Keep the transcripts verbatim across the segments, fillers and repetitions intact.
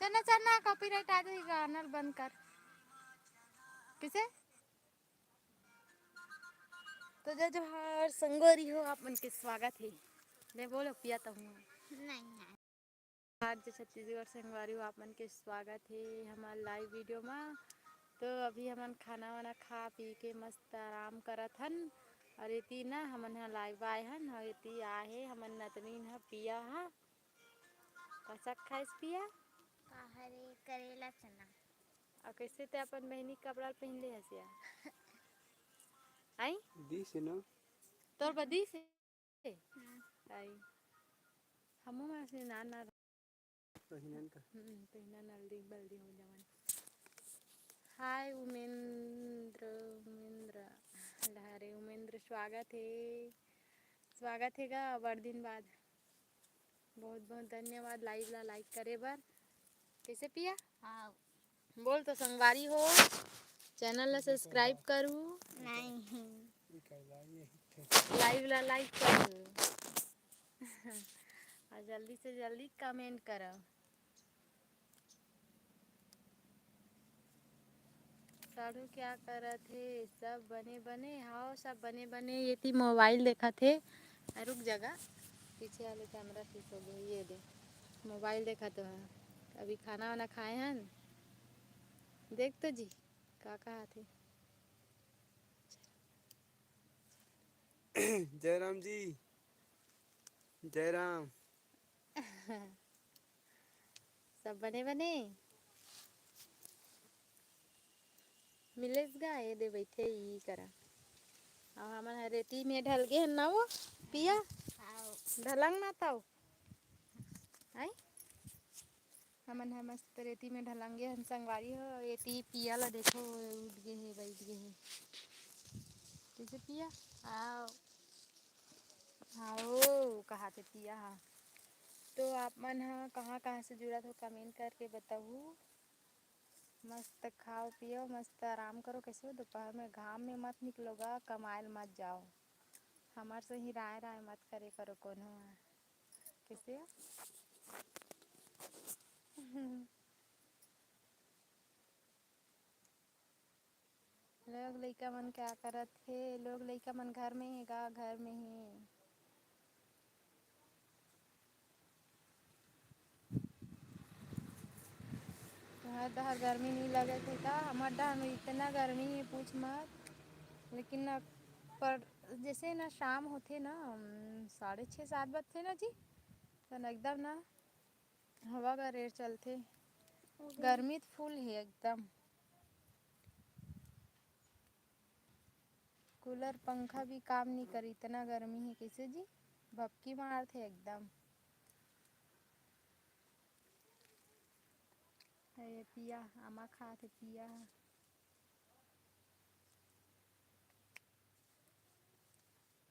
चलना, चलना, कॉपीराइट आ जाही, गाना ल बंद कर। कइसे? तो जय जोहार संगवारी हो, आप मन के स्वागत हे। ले बोलो, पिया तो हूँ। नहीं है। आज छत्तीसगढ़ संगवारी हो, आप मन के स्वागत हे हमर लाइव वीडियो मा। तो अभी हमन खाना वाना खा पी के मस्त आराम करत हन। और एती ना हमन ह लाइव आए हन, और एती आए हे हमन नतनीन ह, पिया ह। का साग खाइस पिया? का हरे? करेला चना। अउ कइसे ते अपन बहिनी के कपड़ा ल पहिन ले हस या? आई? दिस हे ना? तोर बर दिस हे? हम्म। आई। हमू मन अइसने नान नान पहिनन का? हम्म, पहिना नल्दी बल्दी हो जावन। हाय उमेंद्र, उमेंद्र, अरे उमेंद्र, स्वागत हे, स्वागत हे गा, बड़ दिन बाद। बहुत बहुत धन्यवाद लाइव ला लाइक करे बर। कइसे पिया? हाँ। बोल तो संगवारी हो, चैनल ला सब्सक्राइब करू। नहीं। लाइव ला लाइक करू। और जल्दी से जल्दी कमेंट करो। साढ़ू क्या करत हे? सब बने बने? हाँ, सब बने बने। एती मोबाइल देखत हे। आ, रुक जा गा, पीछे वाले कैमरा ठीक हो गए। ये दे, मोबाइल देखत हे। अभी खाना वाना खाए हन। देख तो जी, का कहत हे। जय राम जी, जय राम। सब बने बने मिलेस गा, ये दे बइठे ई करा। अउ हमन ह रेती में ढल गे हन ना वो पिया? हाँ। ढलंग ना तव। आई? हमन ह मस्त रेती में ढलंग गे हन संगवारी हो। एती पिया ला देखो, उठ गे हे, बइठ गे हे। कइसे पिया? आओ। आओ, कहाथे पिया हा। तो आप मन ह कहाँ कहाँ से जुड़त हो, कमेंट करके बताहू। मस्त खाओ पियो, मस्त आराम करो। कइसे हो? दोपहर में घाम में मत निकलो गा, कमाए ल मत जाओ। हमर सही राय राय मत करे करो कोनो ह। कइसे हो? लोग लइका मन का करत हे? लोग लइका मन घर में हे गा, घर में हे। तुम्हार डहर गर्मी नहीं लगत हे का? हमर डहर में इतना गर्मी हे, पूछ मत। लेकिन ना, पर जैसे ना शाम होथे ना, उम, साढ़े छः सात बजथे ना जी, तो ना एकदम ना हवा का रेर चलथे। ओके। गर्मी तो फुल हे एकदम। कूलर पंखा भी काम नहीं करी, इतना गर्मी हे। कइसे जी? भपकी मारथे एकदम। ए पिया, आमा खात हे पिया।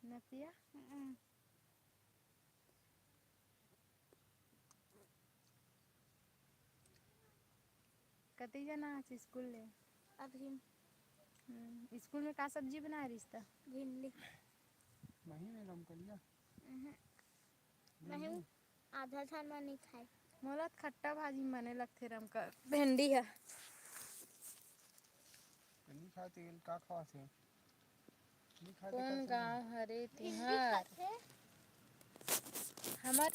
न पिया? हम्म। कतई जाना आज स्कूल ले? अभी। हम्म, स्कूल में का सब्जी बनाए रिहिस त? भिंडी। नहीं, मैं रमकलिया। हम्म। नहीं, नहीं। आधा झन मन नहीं खाए। मोला त खट्टा भाजी मने लगथे रमकल, भिंडी ह। नहीं खाए तेल का खाथे? कौन गांव हरे तुहर? हमर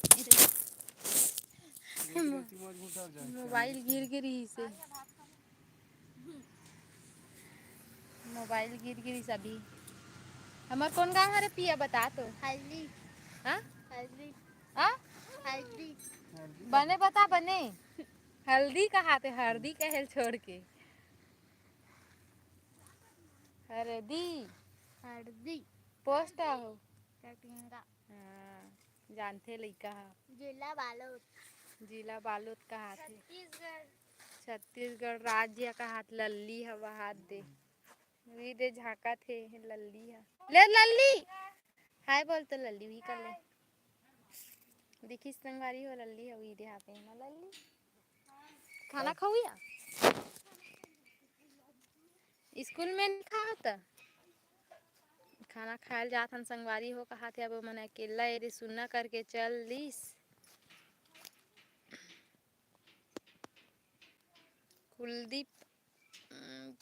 मोबाइल गिर गिरी से, मोबाइल गिर गिरी से अभी। हमर कौन गांव हरे पिया, बता तो। हल्दी। हाँ? हल्दी। हाँ? हल्दी। बने बता, बने। हल्दी कहाथे, हरदी कहेल छोड़ के। हरदी। हरदी। पोस्ट हो। कटिंगा। हाँ, जानथे लइका ह। जिला बालोद। जिला बालोद कहाथे। छत्तीसगढ़। छत्तीसगढ़ राज्य कहात लल्ली हवा हाथ दे। वी दे झांकत हे लल्ली ह। ले लल्ली। हाय बोल तो लल्ली, वही कर ले। दिखिस संगवारी हो लल्ली ह, वही दे हाथ में ना लल्ली। खाना खाऊ या? स्कूल में नहीं खाओ त? खाना खाए ल जात हन संगवारी हो, कहाथे अब मन अकेला एदे सुन्ना करके चल दिस। कुलदीप, उम,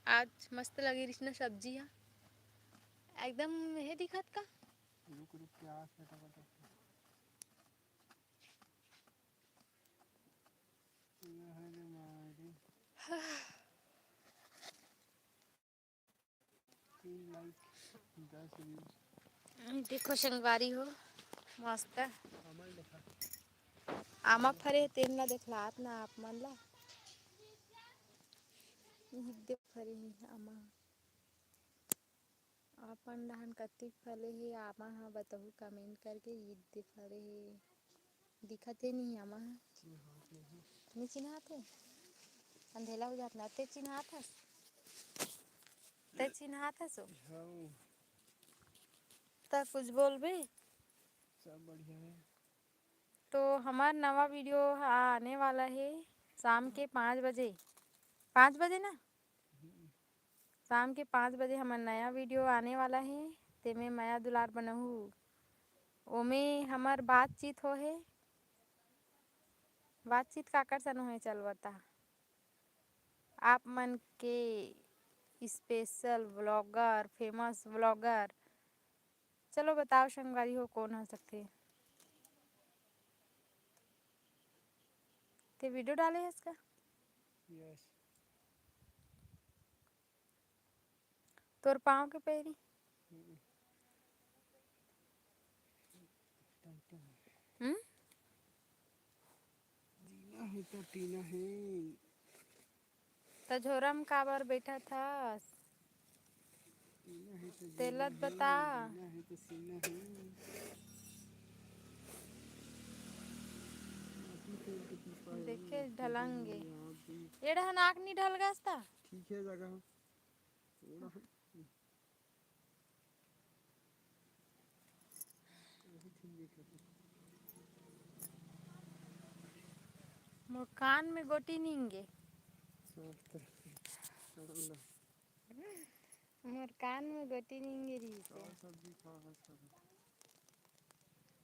आज मस्त लगे रिहिस ना सब्जी हा, एकदम हे दिखत का? रुक, रुक, प्याज हे, टमाटर हे। ये है रे मारी। तीन लाइक, दस व्यूज। देखो संगवारी हो, मस्त। आमा ल देखा। आमा फरे हे, तेन ला देखलात ना आप मन ला। इही दे फरे हे आमा। अपन डहन कतिक फले हे आमा ह, बताहू comment करके। ईद दे फरे हे, दिखत हे नहीं आमा ह। चिन्हात नहीं। नहीं चिन्हात हे, अंधेला हो जात ना। ते चिन्हात हस, ते चिन्हात हस ओ। हाँ। त कुछ बोलबे? सब बढ़िया है। तो हमार नवा वीडियो ह आने वाला हे शाम के पाँच बजे। पाँच बजे ना? शाम के पाँच बजे हमर नया वीडियो आने वाला हे, तेमे मया दुलार बनहू। ओमे हमर बातचीत होहे। बातचीत काकर सन होहे, चल बता। आप मन के special vlogger, famous vlogger, चलो बताओ संगवारी हो, कौन हो सकथे? ते वीडियो डाले हस का? यस। तोर पाँव के पैरी? हम्म। हम्म? जीना है तो पीना है। त झोरा म काबर बैठत हस? पीना है तो तेला जीना है, बता। जीना है तो सीना है। माटी के ऊपर की पाए देखे हैं, ढलंगे। जीना है आप भी। एड़ा हन आँख नी ढलगस ता? ठीक है जगह। एड़ा हन। मोर कान में गोटी निंगे। मोर कान में गोटी निंगे रहिस हे।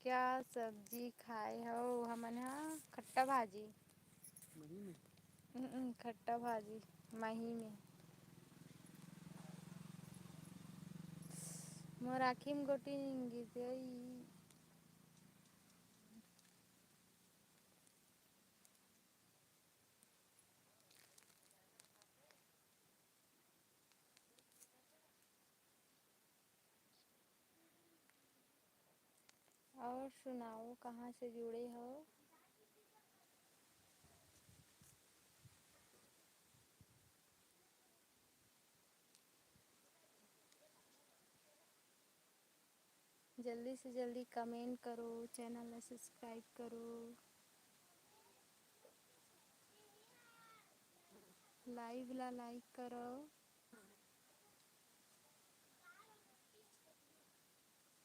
का सब्जी खाए हव? हमन ह खट्टा भाजी। मही में? हम्म, खट्टा भाजी, मही में। मोर आँखी में गोटी निंगिस गई। और सुनाओ, कहाँ से जुड़े हो? जल्दी से जल्दी comment करो, channel ला subscribe करो, live ला like करो।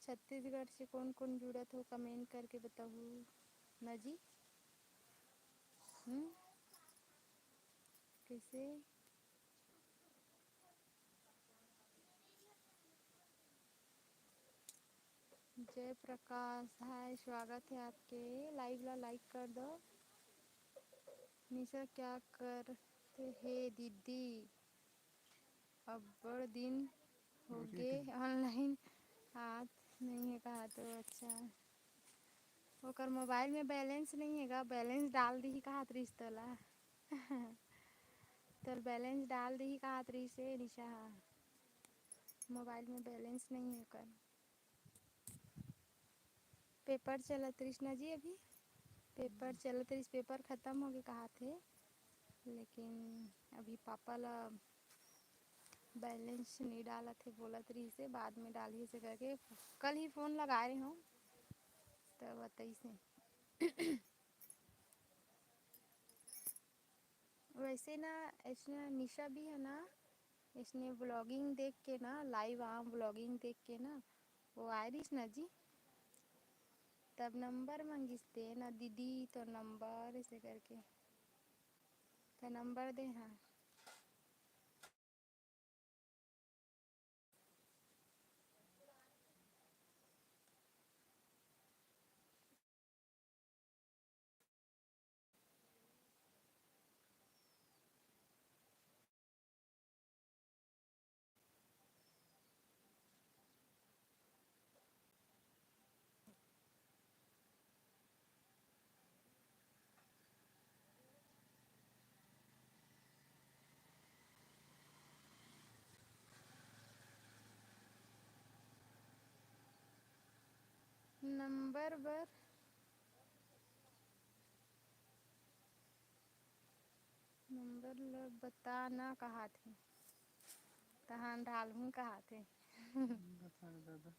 छत्तीसगढ़ से कौन कौन जुड़त हो, comment करके बताहू ना जी। हम्म, कैसे? जय प्रकाश, हाय, स्वागत है आपके। Live ला like कर दो। निशा क्या करते हे दीदी? अब्बड़ दिन होगे online, आत नहीं है कहा तो। अच्छा, ओकर mobile में balance नहीं है गा, balance डाल दी कहात रहिस तोला। तोर balance डाल दी कहात रहिस हे निशा हा, mobile में balance नहीं है ओकर। Paper चलत रहिस ना जी अभी, paper चलत रहिस, paper खत्म होगे कहात हे, लेकिन अभी पापा ला balance नहीं डालत हे, बोलत रहिस हे बाद में डालही से करके। कल ही phone लगाए रहे हूँ, तब बताइस हे। वैसे ना, ऐसने निशा भी है ना, इसने vlogging देख के ना, live आ vlogging देख के ना, वो आए रहिस ना जी, तब number मांगिस, दे ना दीदी तो number, ऐसे करके तो number दे। हाँ, नंबर बर, नंबर ल बता ना कहाथे, तहान डालहूँ कहाथे। बता दादा।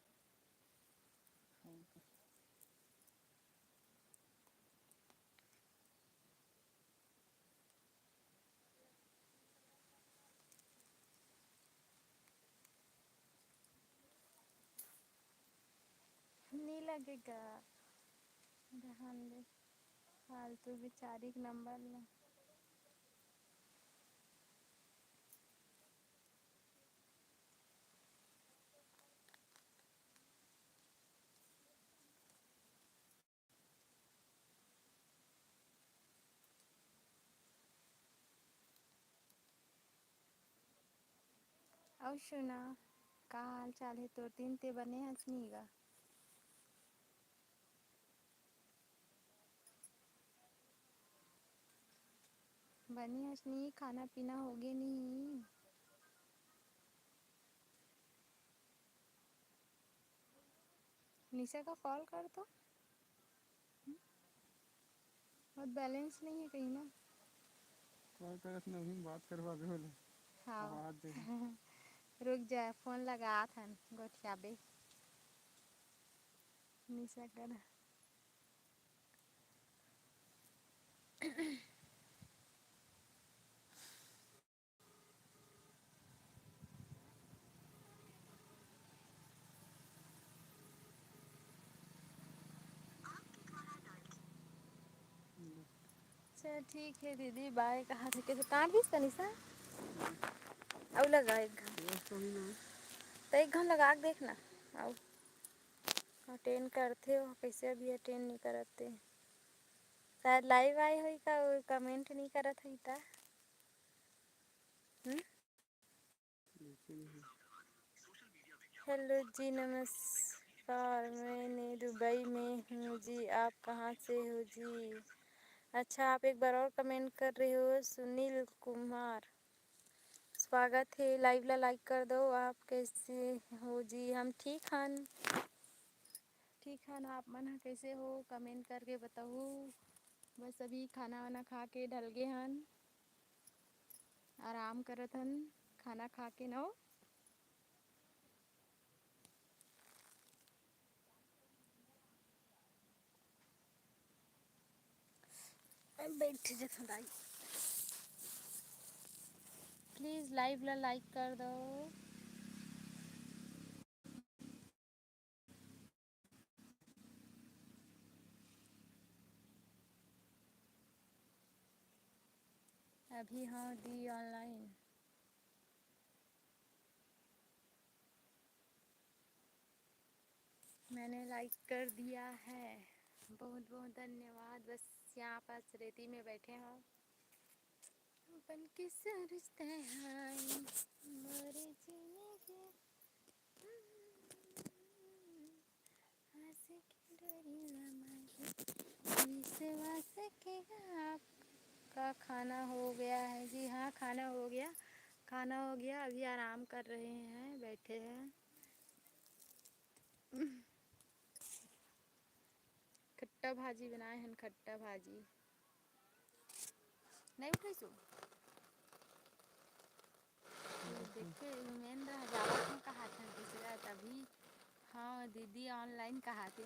नी लगेगा। रहन दे, फालतू बिचारी के नंबर ला। अउ सुना, का हाल चाल हे तोर? दिन ते बने हस नी गा? बने हस नी, खाना पीना होगे नी? निशा का कॉल कर तो। बहुत बैलेंस नहीं है कहीं ना। कॉल करत ना, अभी बात करवाबे ओला। हाँ। आवाज दे। रुक जा, फोन लगात हन, गोठियाबे। निशा कर। चल ठीक हे दीदी, बाय। कहा थे, कैसे काट दिस तनी सा? अउ लगा एक घन। ये तो ही ना। तो एक घन लगा के देख ना। अउ अटेंड करथे, वो कैसे अभी अटेंड नहीं करत ते। शायद लाइव आए होई का, वो कमेंट नहीं करत होई ता। हम्म? हेलो जी, नमस्कार, मैं ने दुबई में हूँ जी, आप कहाँ से हो जी? अच्छा, आप एक बार और कमेंट कर रहे हो, सुनील कुमार, स्वागत है। लाइव ला लाइक कर दो। आप कैसे हो जी? हम ठीक हन। ठीक हन, आप मन ह कैसे हो? कमेंट करके बताहू। बस अभी खाना वाना खा के ढल गे हन, आराम करत हन खाना खा के। न बैठ जथन दाई। प्लीज लाइव ला लाइक कर दो। अभी हाँ दी ऑनलाइन। मैंने लाइक कर दिया है, बहुत बहुत धन्यवाद। बस यहाँ पास रेती में बैठे हैं। अपन के सरिश्ते हैं मोरे जीने के। विश्वास के आपका खाना हो गया है? जी हाँ, खाना हो गया, खाना हो गया। अभी आराम कर रहे हैं, बैठे हैं। खट्टा भाजी बनाए हन, खट्टा भाजी। नहीं उठाइसु? देखे, मेन रह जावत हूँ, कहा था दूसरा, तभी। हाँ, दीदी ऑनलाइन कहा थे।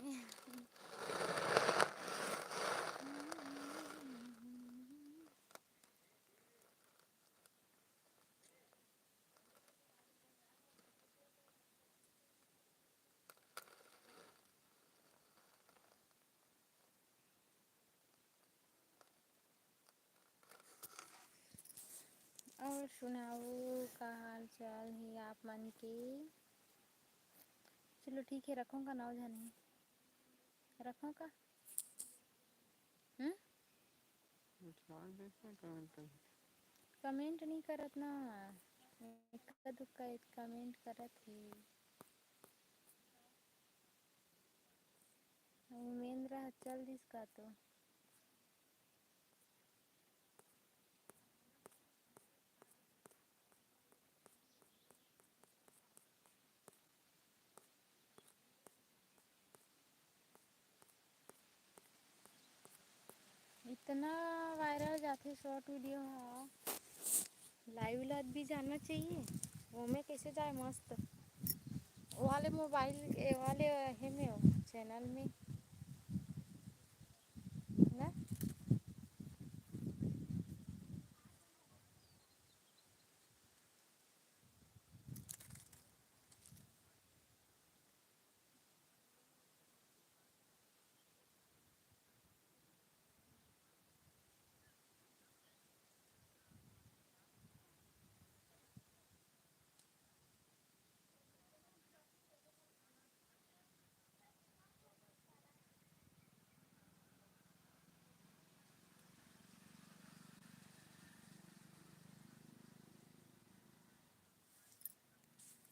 और सुनाओ, का हाल चाल हे आप मन के? चलो ठीक है, रखों का, नौ जन है, रखों का। हम्म? उठा देते कमेंट कर। कमेंट नहीं करत ना, इक्का दुक्का एक कमेंट करत ही। उमेंद्र ह चल दिस का तो। इतना viral जाथे short video हा, live ला भी जाना चाहिए। ओमे कैसे जाए मस्त, वो वाले mobile, ये वाले हे में हो, channel में ना।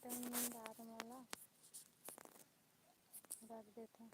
तब नींद आत मला रख देथों।